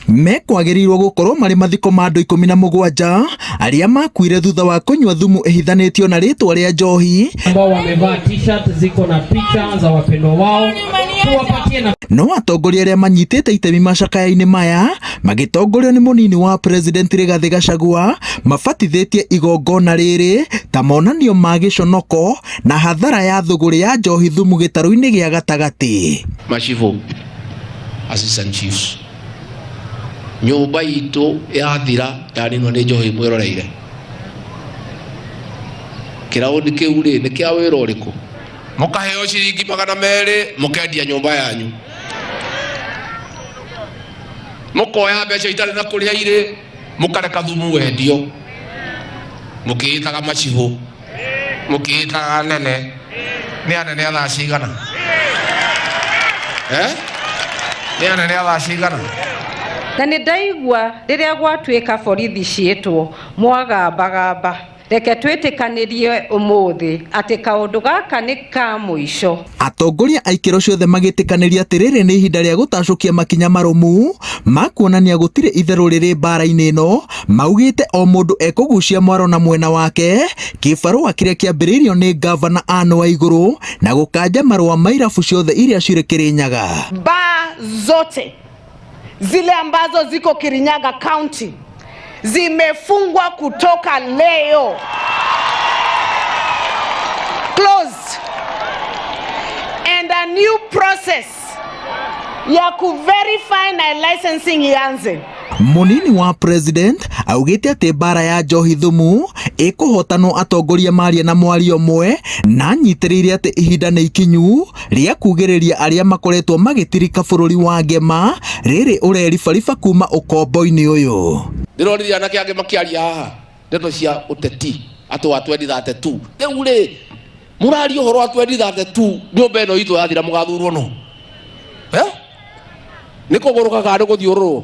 Mekwagĩrĩirwo gũkorwo marĩ mathiko ma andũ 17 arĩa makuire thutha wa kũnyua thumu ĩhithanĩtio na rĩtwa rĩa njohi. Ambao wamevaa t-shirt ziko na picha za wapendwa wao, tuwapatie na No atongoria arĩa manyitĩte itemi macakaya-inĩ maya magĩtongorio nĩ mũnini wa President Rigathĩ Gachagua mabatithĩtie igongona rĩrĩ ta monanio ma gĩconoko na hathara ya thũgũrĩ ya njohi thumu gĩtarũ-inĩ gĩa gatagatĩ. Machifu, assistant chiefs, nyũmba itũ yathira yaninwo nĩ njohi mwĩroreire kĩraũndi kĩu rĩ nĩ kĩa wĩra ũrĩkũ? Mũkaheo ciringi 200 mũkendia nyũmba yanyu, mũkoya mbeca itarĩ na kũrĩa irĩ, mũkareka thumu wendio, mũkĩĩtaga macibũ, mũkĩĩtaga anene. Nĩ anene a thaa cigana? Eh? Nĩ anene a thaa cigana? Na nĩ ndaigua rĩrĩa gwatuĩka borithi ciĩtwo mwagambagamba. Reke twĩtĩkanĩrie ũmũthĩ atĩ kaũndũ gaka nĩ ka mũico. Atongoria a ikĩro ciothe magĩtĩkanĩria atĩ rĩrĩ nĩ ihinda rĩa gũtacũkia makinya marũmu ma kuonania gũtirĩ itherũ rĩrĩ mbara-inĩ ĩno. Maugĩte o mũndũ ekũgucia mwaro na mwena wake, kĩbarũa kĩrĩa kĩambĩrĩirio nĩ ngavana Anne Waigũrũ na gũkanja marũa ma irabu ciothe iria cirĩ Kĩrĩnyaga. Baa zote zile ambazo ziko Kirinyaga County zimefungwa kutoka leo. Closed. And a new process ya kuverify na licensing ianze. Mũnini wa President augĩte atĩ mbara ya njohi thumu ĩkũhotanwo atongoria maria na mwario ũmwe, na anyitĩrĩire atĩ ihinda nĩ ikinyu rĩa kugĩrĩria arĩa makoretwo magĩtirika bũrũri wa ngema rĩrĩ ũreribariba kuma ũkombo-inĩ ũyũ. Ndĩronire anake angĩ makĩaria haha ndeto cia ũteti atĩ wa 2032. Rĩu rĩ mũraria ũhoro wa 2032, nyũmba ĩno itũ yathira mũgathurwo no? Eh? Nĩ kũgũrũka kana nĩ gũthiũrũrwo?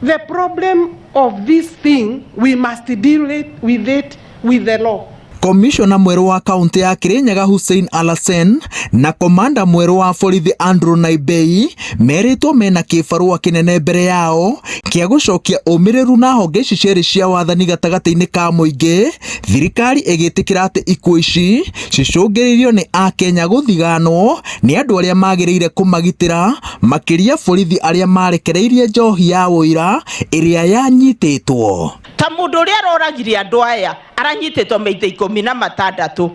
The problem of this thing, we must deal with it with the law. Komishona mwerũ wa kaunti ya Kirinyaga Hussein Alassen na komanda mwerũ wa borithi Andrew Naibei merĩtwo mena kĩbarũa kĩnene mbere yao kĩa gũcokia ũmĩrĩru na honge ici cierĩ cia wathani gatagatĩ-inĩ ka mũingĩ, thirikari ĩgĩtĩkĩra atĩ ikuũ ici cicũngĩrĩirio nĩ Akenya gũthiganwo nĩ andũ arĩa magĩrĩire kũmagitĩra, makĩria borithi arĩa marekereirie njohi ya ũira ĩrĩa yanyitĩtwo. Ta mũndũ ũrĩa aroragire andũ aya aranyitĩtwo maita 16.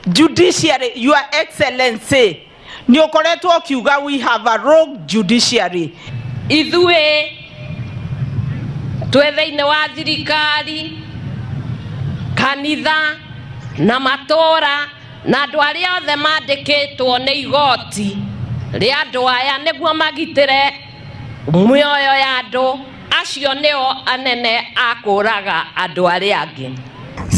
Judiciary, Your Excellency, nĩ ũkoretwo ũkiuga we have a rogue judiciary. Ithuĩ twĩ thĩinĩ wa thirikari, kanitha na matũũra na andũ arĩa othe mandĩkĩtwo nĩ igoti rĩa andũ aya nĩguo magitĩre mĩoyo ya andũ acio nĩo anene a kũraga andũ arĩa angĩ.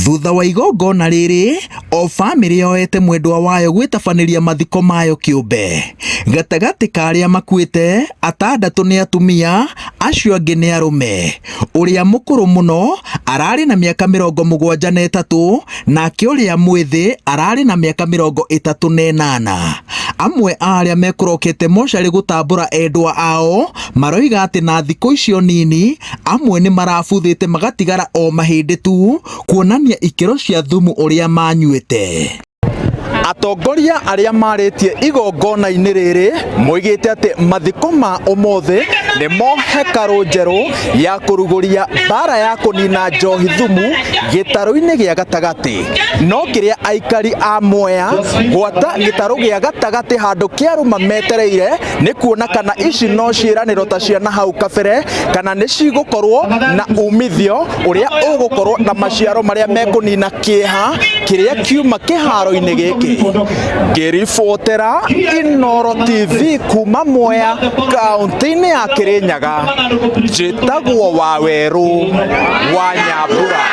Thutha wa igongona rĩrĩ, o bamĩrĩ yoete mwendwa wayo gwĩtabanĩria mathiko mayo kĩũmbe. Gatagatĩ ka arĩa makuĩte, 6 nĩ atumia, acio angĩ nĩ arũme. Ũrĩa mũkũrũ mũno ararĩ na mĩaka 73, nake ũrĩa mwĩthĩ ararĩ na mĩaka 38. Amwe a arĩa mekũrokete mocarĩ gũtambũra endwa ao maroiga atĩ na thikũ icio nini amwe nĩ marabuthĩte magatigara o mahĩndĩ tu, kuonania ikĩro cia thumu ũrĩa manyuĩte. Atongoria arĩa marĩtie igongona-inĩ rĩrĩ moigĩte atĩ mathiko ma ũmũthĩ nĩmo hekarũ njerũ ya kũrugũria mbara ya kũnina njohi thumu gĩtarũ-inĩ gĩa gatagatĩ. No kĩrĩa aikari a Mwea gwata gĩtarũ gĩa gatagatĩ handũ kĩarũma metereire nĩ kuona kana ici no ciĩranĩro ta cia na hau kabere kana nĩ cigũkorwo na umithio ũrĩa ũgũkorwo na maciaro marĩa mekũnina kĩeha kĩrĩa kiuma kĩharo-inĩ gĩkĩ. Ngĩribotera Inooro TV kuma Mwea kaunti-inĩ ya Kĩrĩnyaga, njĩtagwo Wawerũ wa Nyambura.